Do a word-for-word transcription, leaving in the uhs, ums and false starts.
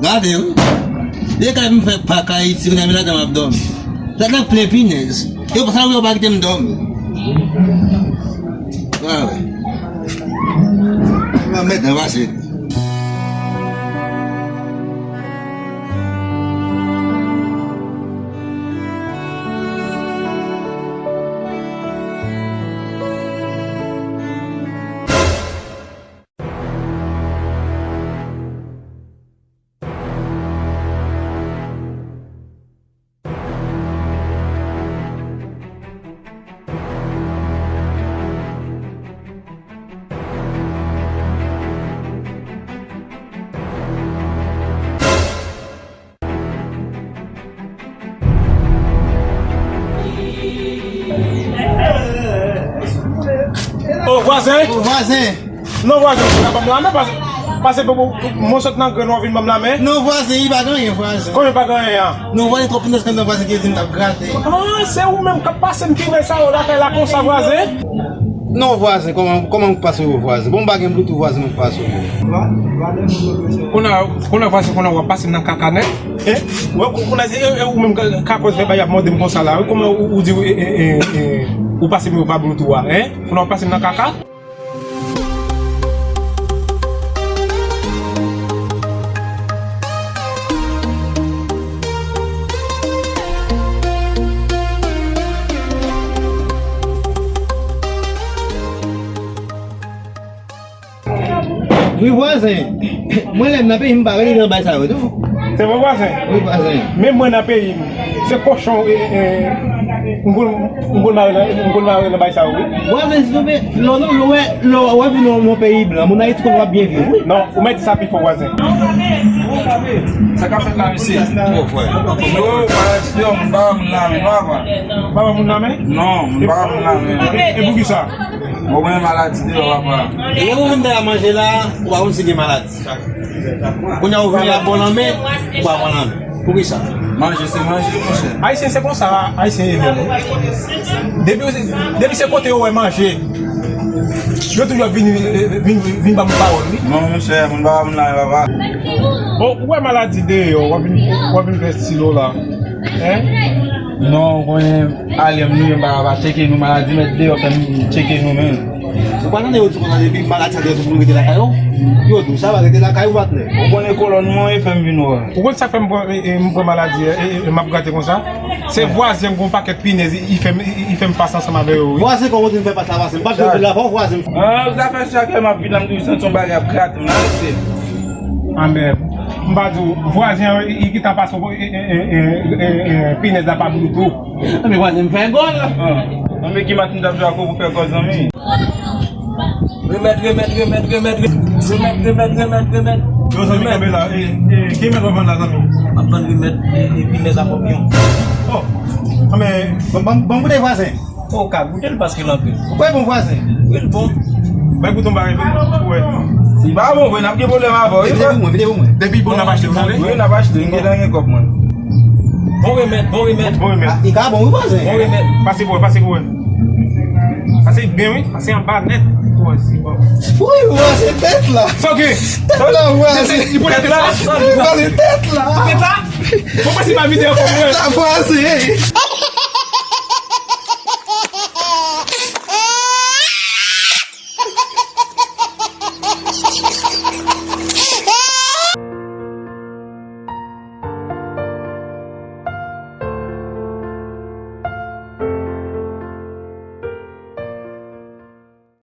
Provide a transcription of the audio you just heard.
Gade, wi. Depi m fè pak Ayiti, kounye a m ladan m ap dòmi. Ladan plen pinèz. Yo, sa yo pa kite m dòmi. Wa wè. Mwen mèt nan pase. Ô, vwazen! Ô, vwazen! Non, vwazen, ou pa ban m lamen, pase, pase pou, pou, mwen sot nan grenn, w ap vin ban m lamen? Non, vwazen, li pa gen anyen, vwazen. Kòman pa gen anyen an? Non, vwazen, twòp pinèz anndan, vwazen, ki di m t ap grate. Ah, se ou menm k ap pase m pinèz sa yo lakay la konsa, vwazen? Non, vwazen, kòman, kòman m pase w, vwazen? Bon, m pa gen bluetooth, vwazen, m pase w. Kounye a, kounye a, vwazen, kounye a, w ap pase m nan kaka nèt? Hein? Wè, kou-, kounye a, se, e, e ou menm ka, ka koz fè bagay ap mòde m konsa la, wi? Kòman ou, ou di, e, e, e, e, ou pase m yo pa bluetooth a, hein? Kounye a, w ap pase m nan kaka? Wi, vwazen. Mwen, lè m nan peyi m, m pa rele nan bay sa yo tou. Se vre, vwazen? Wi, vwazen. Men mwen nan peyi m, se kochon, e, e, m konn, m konn mare nan, m konn mare nan bay sa yo, wi. Vwazen, silvouplè, lè w, lè w wè, lè w wè vin nan yon peyi blan, moun Ayiti konn w ap byen viv, wi. Non, ou mèt di sa pi fò, vwazen. Sa k ap fèt la, mesye? Yo, maladi deyò, m pa moun lamen, non, papa. Pa moun lamen? Non, m pa moun lamen. E, e poukisa? Bon, mwen maladi deyò, papa. E lè ou vin dèyè manje la, ou pa konn si gen maladi. Kounye a ou vini ap bon lanmen, ou pa bon lanmen. Poukisa? Manje se manje, monchè. Ayisyen se konsa, Ayisyen ye menm. Depi, depi se kote yo wè manje, yo toujou ap vin, vin, vin ban m pawòl, wi. Non, monchè, moun pa moun la, papa. Bon, ou wè maladi deyò, w ap vin, w ap vin fè estilo la. Hein? Non, ou konnen, alè m nou menm pa, pa tcheke nou, maladi mèt deyò fè m tcheke nou menm. Ou pa tande yo di konsa depi maladi sa deyò tout moun rete lakay yo? Yo di w sa va rete lakay ou patnè. Ou konnen kolòn mwen e fè m vin wè. Ou konn sa fè m pran, e, e, m pran maladi, e, e, e, m ap grate konsa? Se vwazen m gon pakèt pinèz, i, i fè m, i, i fè m pase ansanm avè yo, wi. Vwazen kòman w di m fè pase la, vwazen? M pa t vle la, fò vwazen. Ah, zafè sa ke m ap vin la, m toujou santi yon bagay ap grate m la, mesye. Anben, m pa di w, vwazen an, li gentan pase, e, e, pinèz la pa bluetooth. Anben, vwazen, m fè gòl. Ah. Anben, ki maten m t ap jwe ak ou pou fè gòl, zanmi? Remèd, remèd, remèd, remèd, remèd. Yo, zanmi, kanpe la. E, e, ki remèd w ap vann la, zanmi? M ap vann remèd, e, e, pinèz a kòpiyon. Oh, anben, ban, ban, ban m goute, vwazen. Ou ka goute l paske l anpil. Ou kwè bon, vwazen? Wi, l bon. Mwen goute yon bagay pou wè. Si pa bon vre, n ap gen pwoblèm avè w, wi. Vide pou mwen, vide pou mwen. Depi bon, n ap achte, w tande? Wi, n ap achte, m gentan gen kòb mwen. Bon remèd, bon remèd. Bon remèd. Ah, li ka bon, wi, vwazen. Bon remèd. Pase pou wè, pase pou wè. Pase byen, wi, pase anba nèt. Pou wè si bon. Wi, vwazen, tèt la. Sa w gen? Tèt la, vwazen. Tèt la, vwazen, tèt la. Tèt la? Bon, pase pa vide ankò, vwazen. Tèt la, vwazen.